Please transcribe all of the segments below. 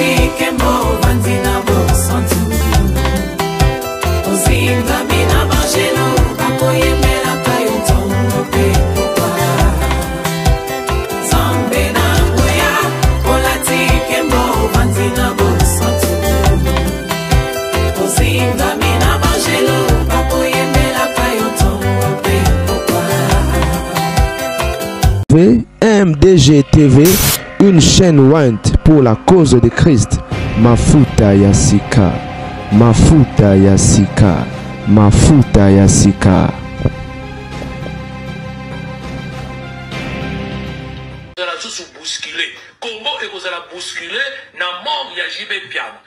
Olati kembo ovandi na bosantu ozingami na bangelo bakoyembelaka yo ntongo mpe pokwa Nzambe na nguya olati kembo ovandi na bosantu ozingami na bangelo bakoyembelaka yo ntongo mpe pokwa MDG TV, une chaîne ointe pour la cause de Christ. Mafuta ya sika, mafuta ya sika, mafuta ya sika. Ezala susu bouscule Congo ekozala bouscule na mort ya JB Mpiana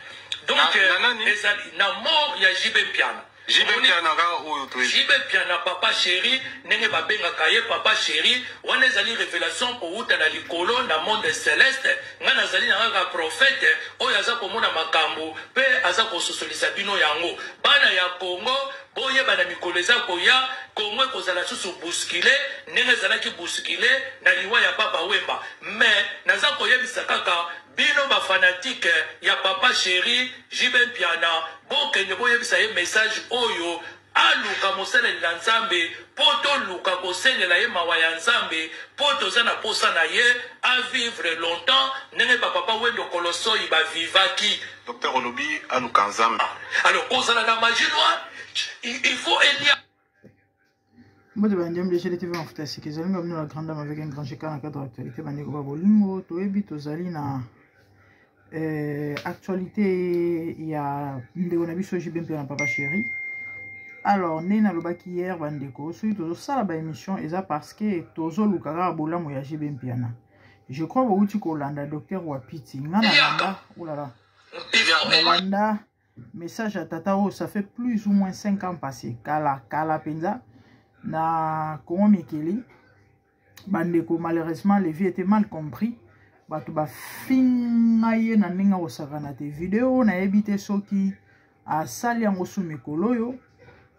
donc ezali na mort ya JB Mpiana JB Mpiana kaka oyo toyebi. JB Mpiana papa chéri ndenge babengaka ye papa chéri wana ezali revelation kowuta na likolo na monde celeste ngai nazali na kaka prophète oyo aza komona makambo mpe aza kososolisa bino yango bana ya Congo boyeba na mikolo eza koya Congo ekozala susu bouscule ndenge ezalaki bouscule na liwa ya Papa Wemba mais naza koyebisa kaka Bino ba fanatique ya papa cheri JB Mpiana bokende boyebisa ye message oyo aluka mosaleli na nzambe po toluka kosengela ye mawa ya nzambe po toza na posa na ye a vivre longtemps ndenge ba papa wendo kolosoyi ba vivaki. Docteur olobi aluka nzambe. Alors kozala na magie noire il faut elia. Mbote ba ndembe de TV mafuta ya sika ezali nga bino la grande dame avec un grand GK na cadre actualité bandeko ba bolingo toyebi tozali na eh, actualité ya ndeko na biso JB mpe na papa chéri alors nde nalobaki hier bandeko soki tozosala ba émission eza parce que tozoluka kaka bolamu ya JB Mpiana je crois bowuti kolanda docteur Wapiti nga nalanda olala nalanda message ya tata oyo ça fait plus ou moins 5 ans passé kala kala mpenza na Congo mikili bandeko malheureusement le vie était mal compris bato bafinga ye na ndenge akosakana te video oyo nayebi te soki asali yango su mikolo oyo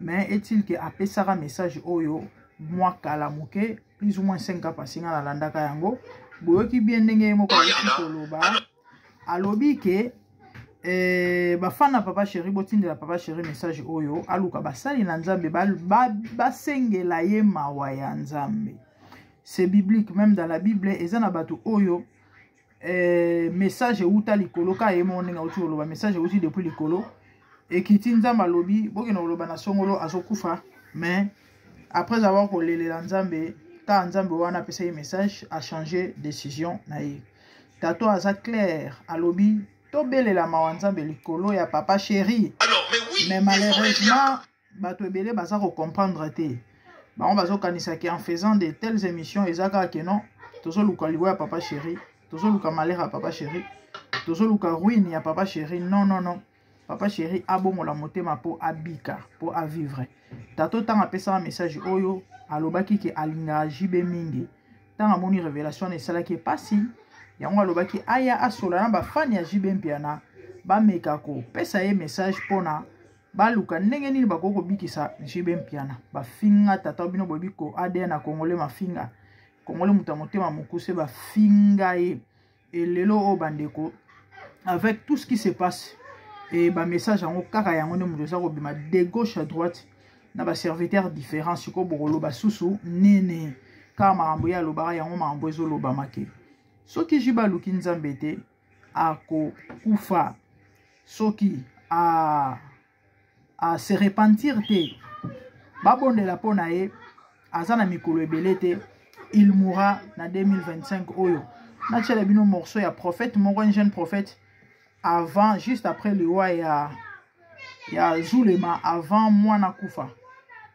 mais est-il ke apesaka message oyo mwa kala moke plus ou moins 5 ans passé nga nalandaka yango boyoki bien ndenge ye moko ayaki koloba alobi ke eh, bafana papa chéri botindela papa chéri message oyo aluka basali na nzambe basengela ba, ba ye mawa ya nzambe c'est biblique même dans la bible eza na bato oyo eh, message euta likolo ka ye moko ndenge auti koloba message euti depuis likolo ekiti nzambe alobi bokende koloba na songolo azokufa mais après avoir kolelela nzambe kaka nzambe wana apesa ye message achange décision na ye Tato aza clair alobi tobelela mawa nzambe likolo ya papa chéri. Alors, mais oui, mais malheureusement bato ebele baza kocomprendre te bango bazokanisa ke en faisant de telles émissions eza kaka ke non tozoluka liwa ya papa chéri tozoluka malheur ya papa chéri tozoluka ruine ya papa chéri non non non papa chéri abongola motema mpo abika mpo avivre tato ntango apesaka message oyo alobaki ke alingaka JB mingi ntango amoni revelation wana esalaki ye mpasi yango alobaki aya asola na bafani ya JB Mpiana bameka kopesa ye message mpona baluka ndenge nini bakoki kobikisa JB Mpiana bafinga tata bino boyebi ko ADN na congolais mafinga congolais moto ya motema mokuse bafinga ye et lelo oyo bandeko avec tout ce qui se passe et ba message yango kaka yango nde moto eza kobima de gauche à droite na ba serviteur différent sikoyo bokoloba susu nini kaka makambo ye alobaka yango makambo ezolobama ke soki jiba aluki nzambe te akokufa soki a a se repentir te babondela mpo na ye aza na mikolo ebele te il mourra na 2025 oyo natiela bino morceau ya prophète moko un jeune prophète avant juste après liwa ya ya zulema avant mwana kufa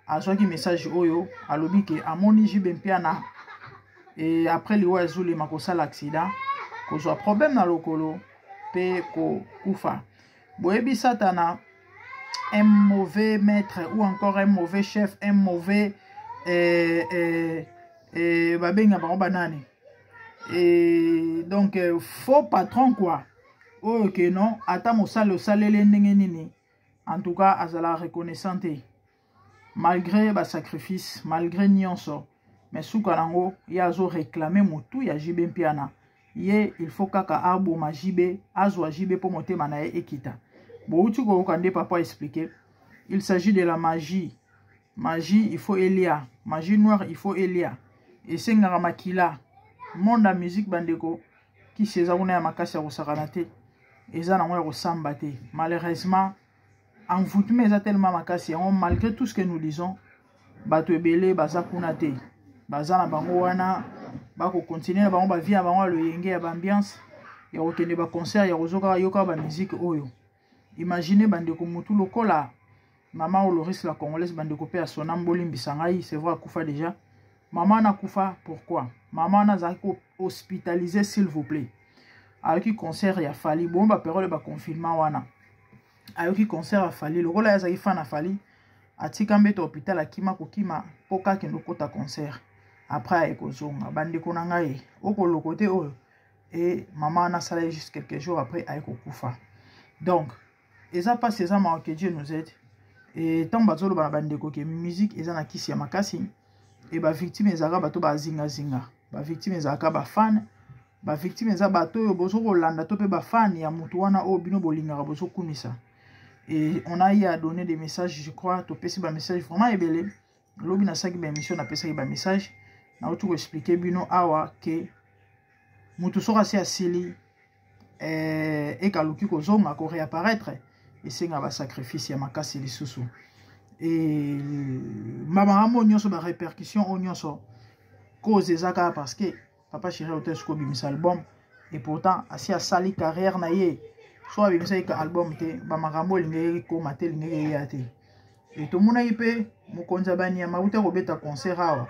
azwaki message oyo alobi ke amoni jibe mpiana e après liwa ya zulema kosala accident kozwa problème na lokolo mpe kokufa boyebi satana un mauvais maître ou encore un mauvais chef un mauvais eh, eh, eh, babenga bango banani eh, donc eh, faux patron quoi oyo ke non ata mosali osaleli ndenge nini en tout cas azala reconnaissant te malgré basacrifice malgré nyonso mais suka nango ye azo réclame motu ya JB Mpiana. Ye il faut kaka aboma JB, azwa JB mpo motema na ye ekita. Bouti koyoka nde papa expliquer. Il s'agit de la magie. Magie, il faut elia. Magie noire, il faut elia. Esengaka makila. Monde ya musique bandeko, kisi eza kuna ya makasi ya kosakana te. Eza nango ya kosamba te. Malheureusement, envoûtement eza tellement makasi yango, malgré tout ce que nous disons, bato ebele baza kuna te. Baza na bango wana, bakocontinuer na bango bavie na bango ya loyenge, ya baambiance, ya kokende baconcert, ya kozokaka yoka bamusique oyo. Imagine bandeko, mutu lokola mama Oloris la Congolaise, bandeko, mpe asona mbolimbisa ngai, c'est vrai, akufa déjà. Mama wana akufa pourquoi? Mama wana azalaki hospitalisé, s'il vous plaît. Ayoki concert ya Fally, bongo bapériode baconfinement wana, ayoki concert ya Fally. Lokola ye azalaki fan ya Fally, atika mbeto hôpital, akima kokima mpo kakende okota concert. Après aye kozonga, bandeko na ngai, okoloko te oyo. E mama wana asala ye juste quelques jours après, aye kokufa. Donc eza mpasi, eza mawa. Que Dieu nous aide. E ntango bazoloba na bandeko ke musique eza na kisi ya makasi, e bavictime ezalaka bato bazingazinga, bavictime ezalaka bafan, bavictime eza bato oyo bozokolanda to mpe bafani ya motu wana oyo bino bolingaka, bozokumisa. Et on a eu à donner des messages, je crois topesi bamessage vraiment ebele. Lobi nasalaki baémission, napesaki bamessage, nauti koexpliquer bino awa ke motu soki asi asili ekaluki kozonga koréapparaître, esenga basacrifice ya makasi lisusu. E makambo nyonso, barépercussion oyo nyonso, cause eza kaka parce que papa chéri auti soki obimisa album. Et pourtant asi asali carrière na ye. So abimisaki album te, bamakambo elingaki ekóma te, elingaki eya te. E tomonaki mpe mokonzi ya banyama auti kobeta concert awa.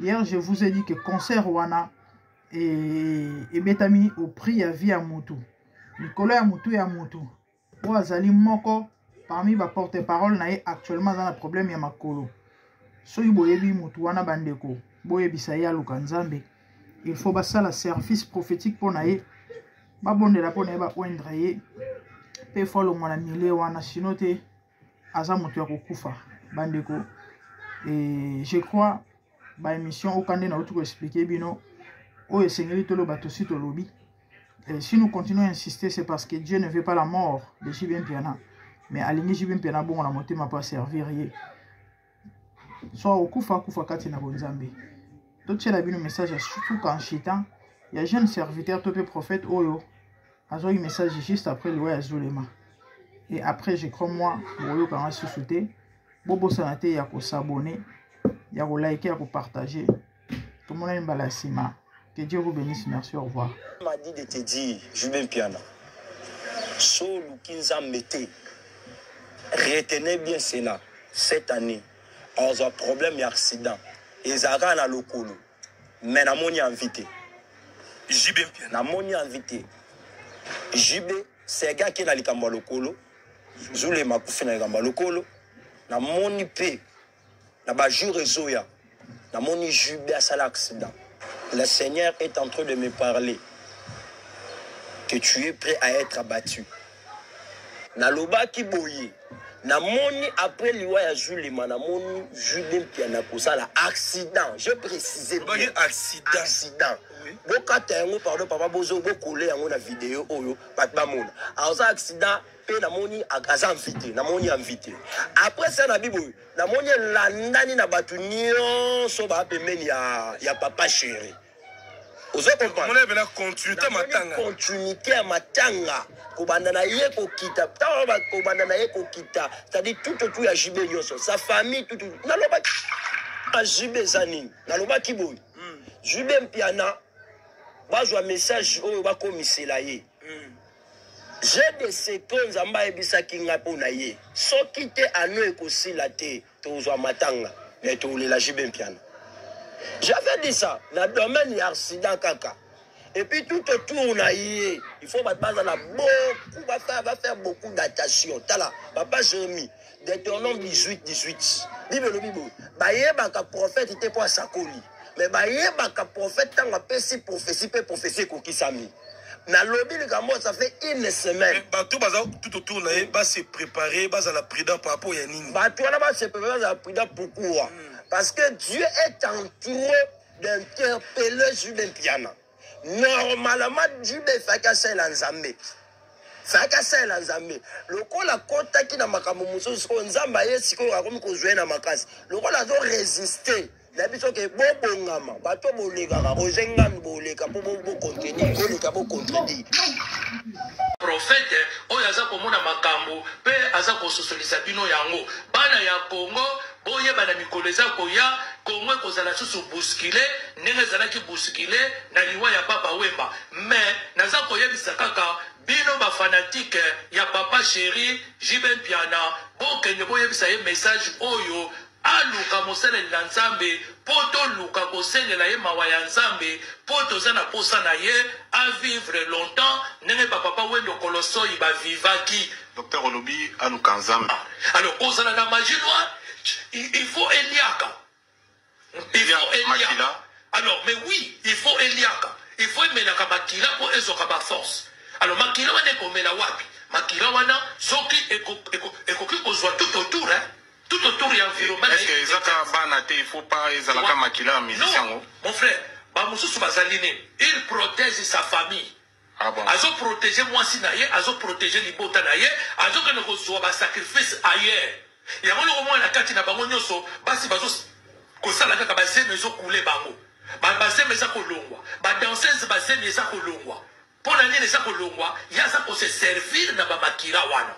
Hier, je vous ai dit que concert wana ebetami au prix ya vie ya mutu, likolo ya mutu ya mutu oyo azali moko parmi baporte parole na ye. Actuellement aza na problème ya makolo. Soki boyebi mutu wana, bandeko, boyebisa ye aluka Nzambe. Il faut basala service prophétique mpo na ye, babondela mpo na ye, baoindre ye mpe faut alongwa na milieu wana, sinon te aza moto ya kokufa, bandeko. E je crois baémission oyo nde nauti koexpliquer bino oyo esengeli toloba, tosi tolobi. Et si nous continuons à insister, c'est parce que Dieu ne veut pas la mort de JB Mpiana, mais alingi JB Mpiana bongo na motema mpo aservir ye. So akufa, akufa kati na bonzambe. Totiela bino message ya suka en chitan ya jeune serviteur to mpe prophète oyo azwaki message juste après liwa ya Zulema. Et après, je crois moi, boyokanga susu te. Bobosana te ya kos'abonner, ya koliker, ya kopartager. Tomonani mbala ya nsima. Que Dieu vous bénisse. Merci, au revoir. M'a dit de te dire, Julien Piana, soluki Nzambe te. Retenez bien cela. Cette année, azwa problème ya accident, ezalaka na lokolo, mais namoni envie te. JB Mpiana. Namoni envie te. JB sege ake na likambo ya lokolo, Zulema akufi na likambo ya lokolo. Namoni mpe na bajour ezoya, namoni JB asala accident. Le Seigneur est en train de me parler que tu es prêt à être abattu. Nalobaki boye, namoni après liwa ya Zulema, namoni JB Mpiana kosala accident. Je précisais Olobaki bien. Accident. Accident. Oui. Bokata yango, pardon papa, bozo bokole yango na video oyo, bato bamona aza accident. Mpe namoni aza invité, namoni invité. Après ça, na biboye namoni elandani na bato nyonso baa pembeni ya papa chéri. Ozo comprendre? Mona epena continuité matanga. Continuité ya matanga, kobanda na ye kokita, ntango kobanda na ye kokita, c'est-à-dire tout autour ya JB nyonso, sa famille, tout. Nalobaki JB eza nini? Nalobaki boye, JB Mpiana bazwa message oyo, bakomisela ye. J'ai des secrets Nzambe ayebisaki ngai mpo na ye. Soki te ano ekosila te, tozwa matanga, mais tolela JB Mpiana. J'avais dit ça na domaine ya accident kaka. Et puis tout autour na ye, il faut bato bazala beaucoup, bafaire beaucoup d'attention. Tala papa Jérémie, Deutéronome 18 18, Bible elobi boye: bayebaka prophète te mpo asakoli, mais bayebaka prophète ntango apesi prophétie mpe prophétie ekokisami. Nalobi likambo, ça fait une semaine. Bato baza tout autour na ye base préparer, bazala prudent par rapport ya nini? Bato wana base préparer, bazala prudent. Pourquoi? Parce que Dieu est en train d'interpeller Julien Piana. Normalement JB efaki asalela Nzambe, faki asalela Nzambe lokola akotaki na makambo mosusu. Sikoyo Nzambe aye, sikoyo akomi kozwa ye na makasi lokola azoresiste na biso ke bobongama. Bato bolekaka Roger Ngandu, boleka mpo bocontredire, boleka bocontredire. Prophète oyo aza komona makambo mpe aza kososolisa bino yango. Bana ya Kongo, boyeba, na mikolo eza koya, Kongo ekozala susu bousculé ndenge ezalaki bousculé na liwa ya Papa Wemba. Mais naza koyebisa kaka bino bafanatiques ya Papa Chéri JB Mpiana, bokende boyebisa ye message oyo: aluka mosaleli na Nzambe mpo toluka kosengela ye mawa ya Nzambe, mpo toza na posa na ye avivre longtemps ndenge bapapa Wendo Kolosoi bavivaki. Docteur, olobi aluka Nzambe. Alors, kozala na magie noire, il faut eliaka, il faut eliaka. Alors, mais oui, il faut eliaka, il faut emelaka makila mpo ezwaka baforce. Alors makila wana ekomela wapi? Makila wana soki ekoki kozwa tout autour, hein? Tout autour ya environnement. Est-ce que ezaka bana te, il faut pas ezalaka makila ya musicien yango? Mon frère, bamosusu bazali nini? Il protège sa famille. Ah bon. Azoprotege mwasi na ye, azoprotege libota na ye, azokende kozwa basacrifice ailleurs. Yango loko mwana na kati na bango nyonso, basi bazo kosala kaka bazemi ezokule bango, bazemi eza kolongwa, badanseuse bazemi eza kolongwa. Mpo na nini eza kolongwa? Ye aza kose servir na bamakila wana.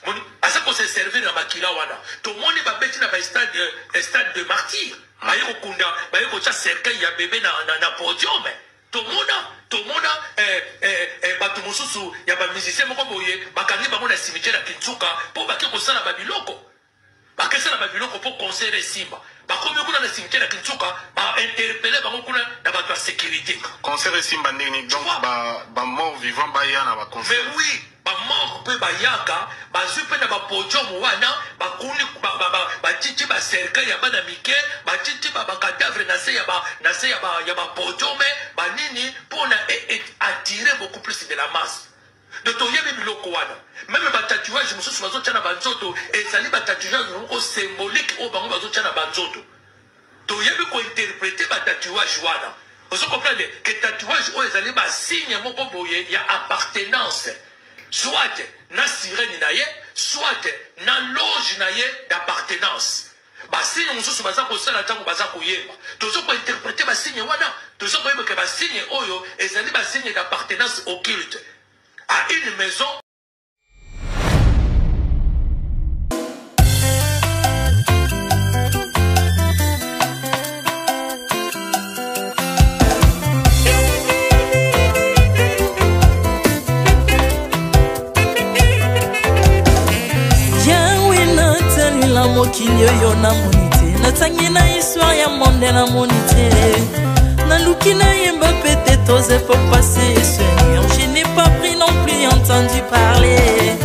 Moni, aza kose servir na makila wana. Tomoni babeti na bastade, stade de Martyr, baye kokunda, baye kotya cercueil ya bebe na podium. Tomona bato mosusu ya bamusicien moko boye, bakangi bango na cimetière ya Kintsuka mpo bake kosala babiloko, bakesala babiloko mpo concert esimba. Bakomi kuna na cimetière ya Kintsuka, bainterpeller bango kuna na bato ya sécurité. Concert esimba ndenge nini? Donc bamort vivant baya na baconcert? Mais oui, bamort mpe bayaka, bazwi mpe na bapodium wana, bakuni, batiti bacercueil ya bana mike, batiti bacadavre na se ya bapodium banini mpona attirer beaucoup plus de la masse. Donc toyebi biloko wana. Même batatouage mosusu bazotya na banzoto, ezali batatouage moko symbolique oyo bango bazotya na banzoto. Toyebi kointerpréter batatouage wana. Ozo comprendre ke tatouage oyo ezali basigne moko boye ya appartenance, soit na sirène na ye, soit na loge na ye d'appartenance. Basigne mosusu baza kosala ntango baza koyemba, toza kointerpréter basigne wana, toza koyeba ke basigne oyo ezali basigne d'appartenance occulte à une maison. Yawe, natalela mokili oyo, namoni te. Natangi na histoire ya monde, namoni te. Naluki nayemba peut-être aux époques passées, Seigneur, je n'ai pas pris non plus entendu parler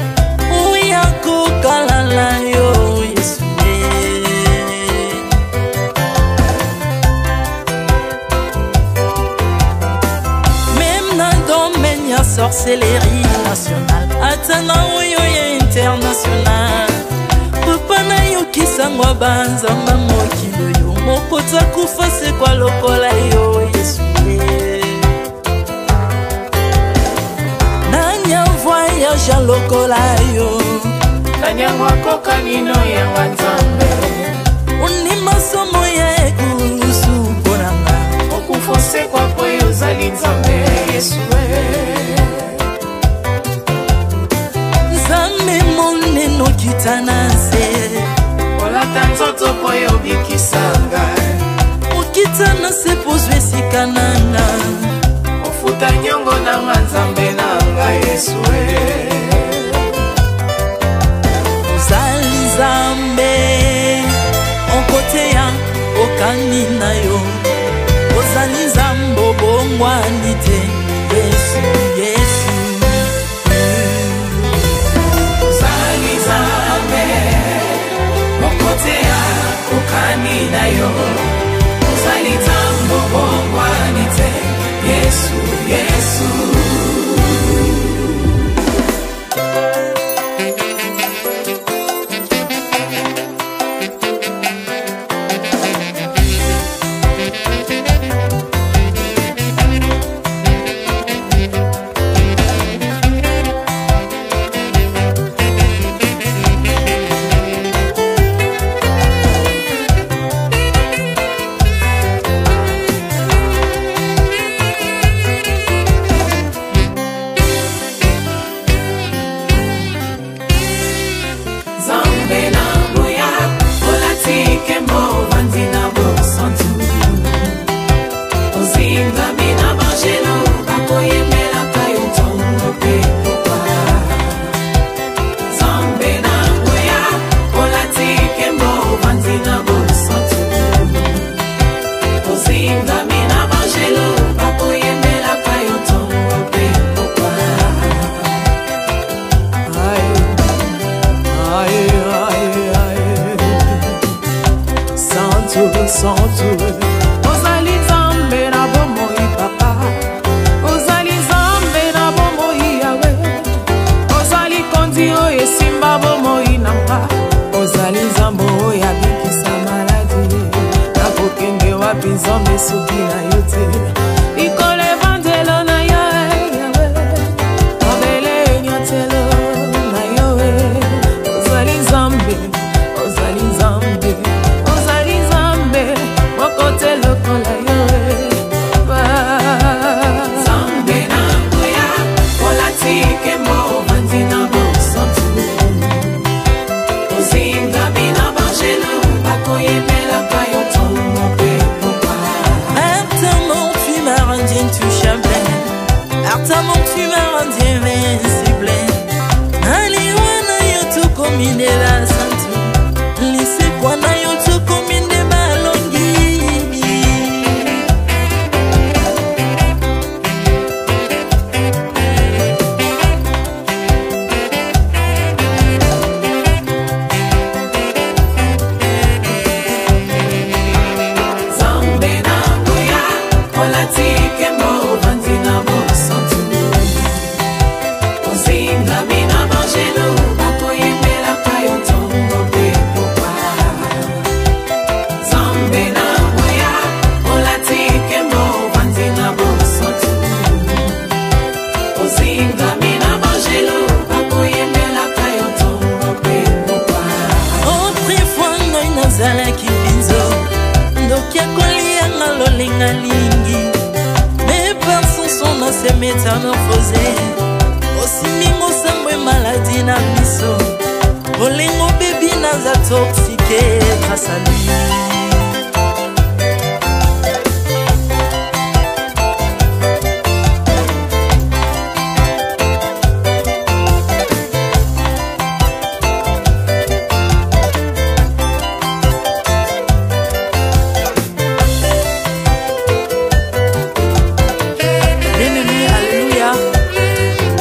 oya kokalala yo, Yesu eh. Même na domaine ya sorcellerie nationale, ata na oyo ya international, papa, nayokisango banzamba mokili oyo, moko akufa sekwa lokola yo, Yesu eh. Nani avoyage lokola yo? Nani yango akoka nino yanga Nzambe? Ondima somo ya ekulusu mpo na nga. Okufa, osekwa po yo ozali Nzambe, Yesu e. Nzambe monene, okita na nse. Olata nzoto po yo obikisa ngai. Okita na se mpo ozwa esika na nga. Ofuta nyongo na nga, Nzambe na ngai, Yesu e. Ozali Nzambe okoteya okani na yo, ozali Nzambe obongwani te, Yesu, Yesu. Ozali Nzambe okoteya kokani na yo, ozali Nzambe obongwani te, Yesu, Yesu. Esuki na yo te. Likolo evandelo na yo, Yawe, mabele enyatelo na yo. Ozali Nzambe, ozali Nzambe, ozali Nzambe moko te lokola yo. Nzambe na nguya, olati nkembo, ovandi na bosantu, ozingami na banjelu, bakoyembelaka yo ntongo mpe pokwa. Apparemment tu m'as rendu intouchable, Apparemment tu m'as rendu invincible. Aliwa na yo tokomi nde basantu, lisekwa na yo tokomi nde balongi. Nzambe na nguya, olati nkembo, ovandi na bosantu, ozingami na banjelu, bakoyembelaka yo ntongo mpe pokwa. Nzambe na nguya, olati nkembo, ovandi na bosantu, ozingami na banjelu, bakoyembelaka yo ntongo mpe pokwa. Autrefois ngai nazalaki binzo, ndoki akolianga lolenga lingi, mais par son son na se métamorphosé. Osimbi mosambo emaladi na biso, bolingo bebi naza toxique grâce à lui. Bien-aimé, alleluya.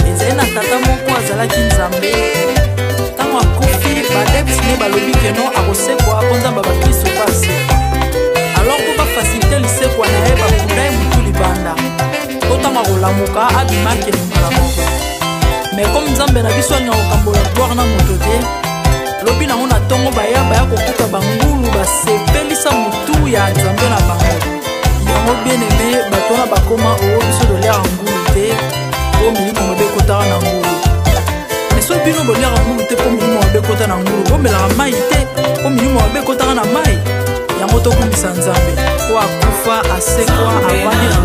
Ezali na tata moko azalaki Nzambe. Ntango akufi, baadeptes ne balobi que non, akosekwa mpo Nzambe bakristo mpo asekwa. Alors mpo bafaciliter lisekwa na ye, bakunda ye motu libanda, mpo ntango akolamuka abima, akende mbala moko. Mais comme Nzambe na biso alinga kokambola gloire na moto te, lobi nango na ntongo baya kokuta bangulu basepelisa motu ya Nzambe na bango. Yango, bien aimé, bato wana bakoma oo biso toliaka ngulu te mpo milimo mabe ekotaka na ngulu. Mais so bino boliaka ngulu te mpo milimo mabe ekota na ngulu, bomelaka mai te mpo milimo mabe ekotaka na mai. Yango tokumbisa Nzambe po akufa, asekwa, avandi na